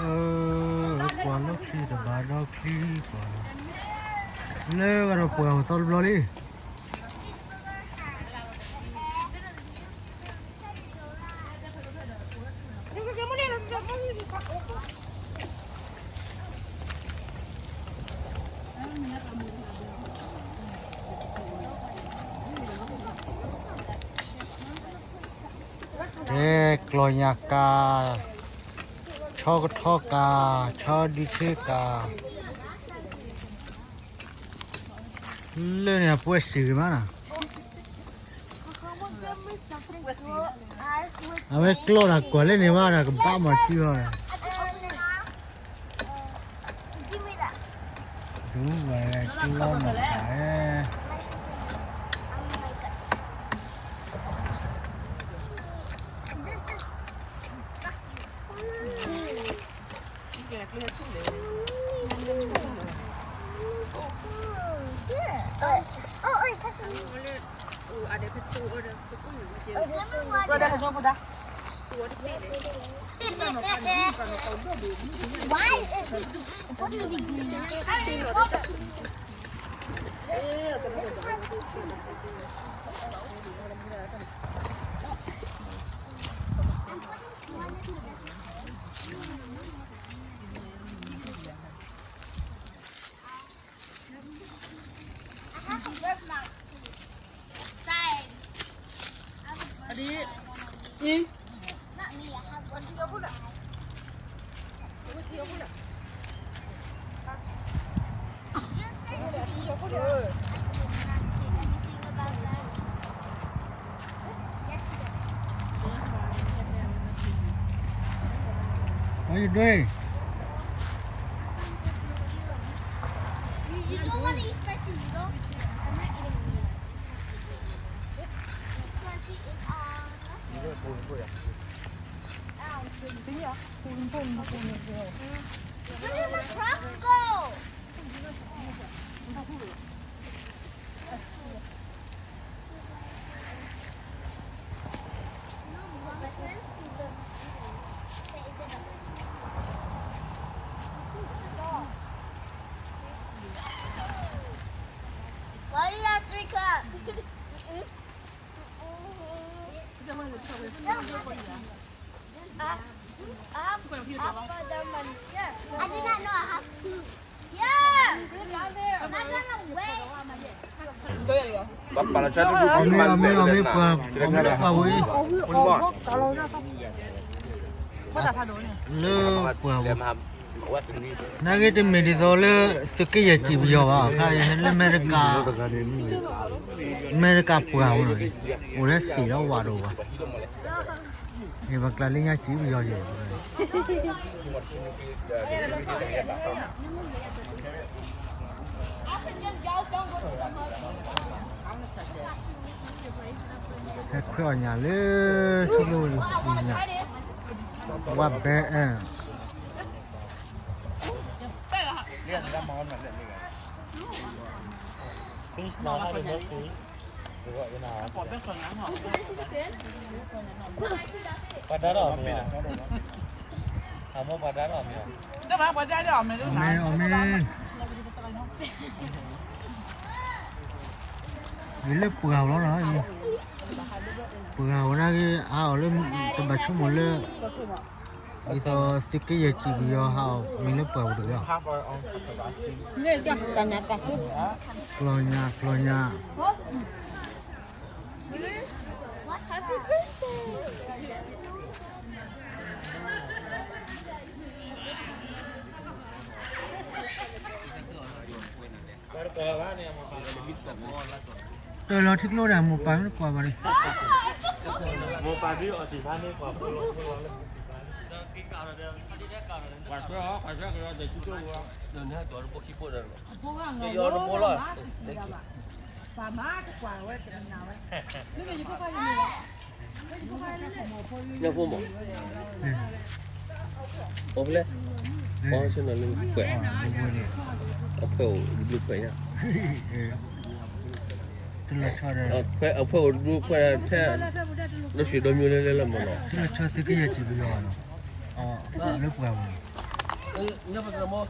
အၢ, ကွၢ်လၢချံတဘၣ်ဒီးချံကွၢ်, လၢဂၤဒီးပှၤဟိသီတဘျီလံ. တဲကျီၢ်ညၣ်ကၤ, ဆီကထီကၤ, ဆီဒံဆ့ကၤ, လၢန့ၣ်အပှဲၤစံးဂ့ၤမးနီၤ. အဝဲကျီၢ်တၢ်ကွၢ်လၢန့ၣ်ဝဲဒီးကဘၣ်မၤစုလီၤ. ဒူဝဲစုလီၤနီၤ. Why is it supposed to be green? I have a birthmark too. Same. I have a birthmark. Not me, I have one. You said to me, I did not say anything about that. What you doing? You, you don't want to eat spicy noodle? I'm not eating noodles. Spicy is, um, Where did my Crocs go? Why do you have three cups? I did not know I have two. Yeah. Not gonna wait. အမ့ၢ် အမ့ၢ် အမ့ၢ်ပှၤ ပှၤဝဲ လၢပှၤဝဲ နာ်က့တမ့ၢ်ဒ်သိးလၢ သုးက့ယဲၢ်စံၣ်ပယီၤဘၣ်, အခါလၢအမဲရကၤ, အမဲရကၤပှၤဝဲနီၤ, အိၣ်လၢသ့ၣ်ဒီးဝးတအိၣ်ဘၣ်, ယပကျါလၢညါစံၣ်ပယီၤယဲၢ် ဟဲခွဲအီၣ်ညၣ်လၢ ဆိကမိၣ်ညၣ်, ဝါဘဲအဲၣ်, ပှၤဒါထီၣ်အီၤမ့ၢ်, အမိၢ်ပှၤဒါထီၣ်အီၤမ့ၢ်, အီၣ်မ့ၢ်, အီၣ်မ့ၢ်, ယလၢပှၤဝဲလီၤနီၤ, ပှၤဝဲဒၣ်ဂ့ၤ အါအီၤလၢ တဘၣ်ဆိကမိၣ်လၢ ဒ်သိးသုးက့ယဲၢ်စံၣ်ပယီၤဟးအီၤ မ့ၢ်လၢပှၤပူၤတဂ့ၤ, ကျီၢ်ညၣ် ကျီၢ်ညၣ်, တၢ်လီၤထံကျိဒီး မိၢ်ပၢ်မ့ၢ်ကွၢ်ဘၣ်န့ၣ်, မိၢ်ပၢ်ဒ်အီၤတံၢ်ဖးန့ၣ် ကွၢ်ဖိလီၤဖိလီၤလၢ ကွၢ်ထွဲအီၤ ကွၢ်ထွဲကလီၤ တၢ်စုကဝဲၤ, ဒီးန့ၣ်ဟဲကီးတဘိခံဘိဒီး, ကယီတဘိလီၤ, ပှၤမၤတကွၢ်ဝဲတနၤဝဲ, ညၣ်ဖိမး, အိၣ်ဖဲလဲၣ်, ပှၤဆ့ၣ်နီၤလၢကွဲး, အဖၢၣ်အိၣ်ဘျုးကွဲးညါ, အဖၢၣ်အိၣ်ဘျုးကွဲးထဲ, လၢရွှေဒီမျိုးလဲလဲလၢမနီၤ, လၢပှၤမနီၤ, ညၣ်ပသရၣ်မုၣ်,